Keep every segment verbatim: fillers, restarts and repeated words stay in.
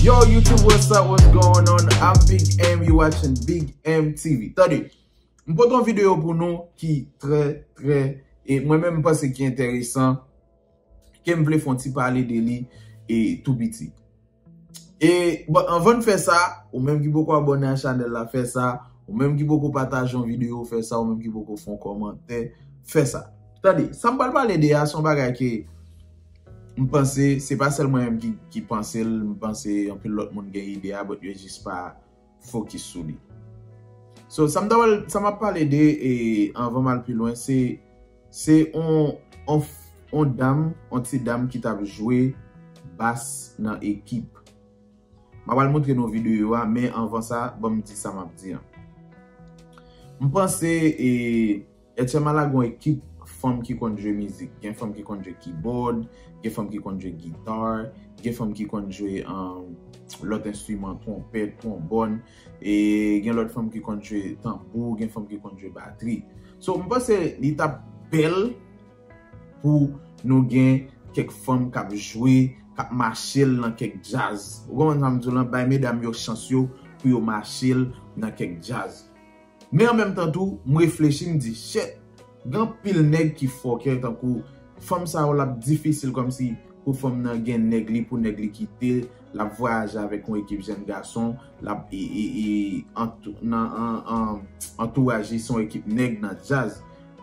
Yo, YouTube, what's up? What's going on? I'm Big M, you watching Big M T V. Tande, m pote yon videyo pou nou ki trè, trè, e mwen menm m panse ki enteresan, ke m vle fè yon ti pale de li, e tou piti. E, bon, anvan n fè sa, ou menm ki poko abòne a chanèl la, fè sa. Ou menm ki poko pataje yon videyo, fè sa. Ou menm ki poko fè yon kòmantè, fè sa. Tande, sa m pral pale de a, se yon bagay ke m panse, se pa sèl mwen menm ki, ki panse l, m panse anpil lòt moun gen ide a, but yo jis pa fokis sou li. So, sa m ta pral, sa m ap pale de, e, anvan m al pi lwen, se, se on, on, on dam, on ti dam ki t ap jwe bas nan ekip. M ap al montre nou videyo a, men anvan sa, ban m di sa m ap di an. M panse, e, Etienne Malagon ekip fanm ki konn jwe mizik. Gen fanm ki konn jwe keyboard, gen fanm ki konn jwe guitar, gen fanm ki konn jwe, um, lòt enstriman, twonpèt, twonbòn, e gen lòt fanm ki konn jwe tanbou, gen fanm ki konn jwe batri. So, m panse li t ap bèl pou nou gen kèk fanm k ap jwe, k ap mache l nan kèk djaz. Ou konprann sa m di w lan? Bay medam yo chans yo pou yo mache l nan kèk djaz. Men an menm tan tou, m reflechi, m di, shit, gen anpil nèg ki fòkè tankou fanm sa yo, l ap difisil kòmsi pou fanm nan gen nèg li, pou nèg li kite l, l ap vwayaje avèk yon ekip jèn gason, l ap, e, e, e, antou-, nan, an, an, antouraj li se yon ekip nèg nan djaz,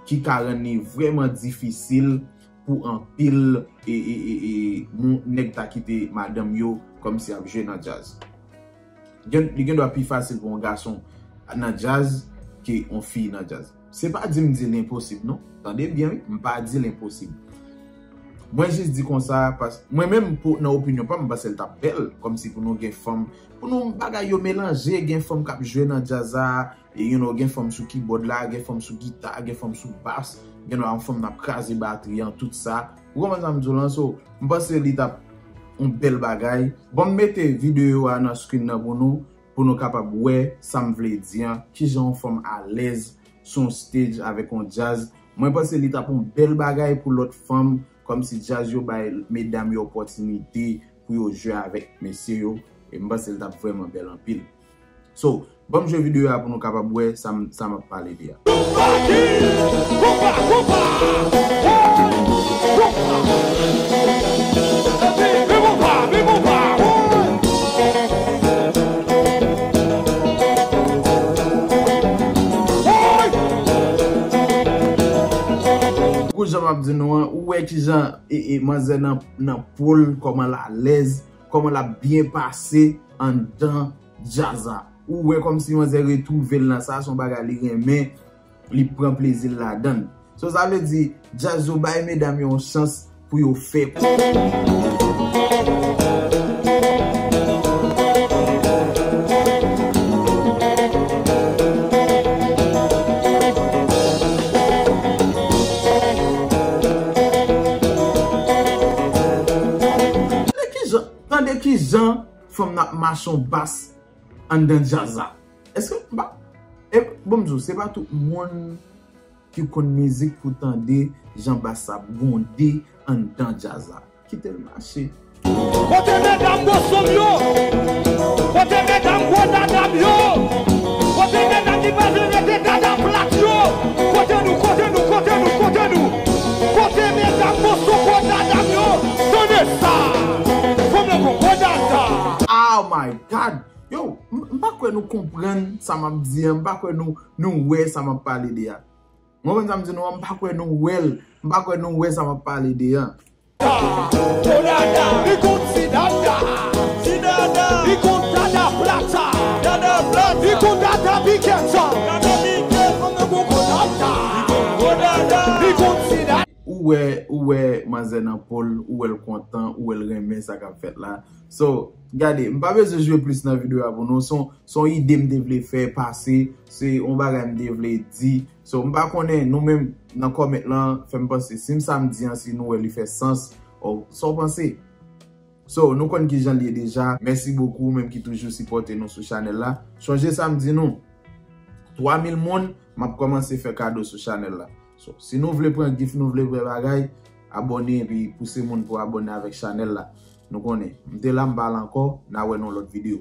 ki ka rann li vrèman difisil pou anpil, e, e, e, e, moun, nèg ta kite madanm yo kòmsi ap jwe nan djaz. Gen, li gen dwa pi fasil pou yon gason nan djaz ke yon fi nan djaz. Se pa di m di l enposib, non. Tande byen, wi. M pa di l enposib. Mwen jis di konsa, pas-, mwen menm, pou, nan opinyon pa m, m panse l t ap bèl, kòmsi pou nou gen fanm, pou nou bagay yo melanje, gen fanm k ap jwe nan djaz la, e, you know, gen fanm sou kibòd la, gen fanm sou gita, gen fanm sou bas, gen yon fanm n ap kraze batri an, tout sa. Ou konprann sa m di w lan? So, m panse li t ap yon bèl bagay. Bon, m mete videyo a nan screen nan pou nou, pou nou kapab wè sa m vle di an, kijan yon fanm alèz sou yon stage avèk yon djaz. Mwen panse li t ap yon bèl bagay pou lòt fanm, kòmsi djaz yo bay medam yo opòtinite pou yo jwe avèk mesye yo. E m panse li t ap vrèman bèl anpil. So, ban m jwe videyo a pou nou kapab wè sa m, sa m ap pale de a. Konpa, konpa, konpa, hey, konpa. Epi, men konpa, men konpa, hey. Hey. Kou jan m ap di nou an, ou wè kijan, e, e, manzè nan, nan po l, kòman l alèz, kòman l ap byen pase anndan djaz la. Ou wè kòmsi manzè retwouve l nan sa, se yon bagay li renmen, li pran plezi l ladan l. So, sa vle di, djaz yo bay medam yo yon chans pou yo fè. Tande kijan, tande kijan fanm nan ap mache yon bas anndan djaz la. Èske m pa, e, bon, m di w, se pa tout moun ki konn mizik pou tande jan bas la ap gwonde anndan djaz la. Kite l mache. Kote medam Boston yo? Kote medam gwo dada m yo? Kote medam ki pa vle rete dada plat yo? Kote nou, kote nou, kote nou, kote nou? Kote medam Boston gwo dada m yo? Tande sa! Fanm nan gon gwo dada! Oh my God! Yo, m, m pa kwè nou konprann sa m ap di an, m pa kwè nou, nou wè sa m ap pale de a. Mwen konn sa m di nou an, m pa kwè nou wè l, m pa kwè nou wè sa m ap pale de an. Gwo dada, li konn ti dada, ti dada, li konn dada plata, dada plata, li konn dada pikèt, dada pikèt, fanm nan gon gwo dada, gwo dada, li konn ti dada. Ou wè, ou wè manzè nan po l, ou wè l kontan, ou wè l renmen sa k ap fèt la. So, gade, m pa bezwen jwe plis nan videyo a pou nou. Se yon, se yon ide m te vle fè pase, se yon bagay m te vle di. So, m pa konnen, nou menm nan comment lan, fè m panse, si m sa m di an, si nou wè li fè sans, o, sa w panse? So, nou konn kijan l ye deja. Mèsi bokou, ou menm ki toujou sipòte nou sou chanèl la. Chonje sa m di nou, twa mil moun, m ap kòmanse fè kado sou chanèl la. So, si nou vle pran gift, nou vle pran bagay, abòne epi pouse moun pou abòne avèk chanèl la. Nou konnen. M te la, m pa la ankò. N a wè nan lòt videyo.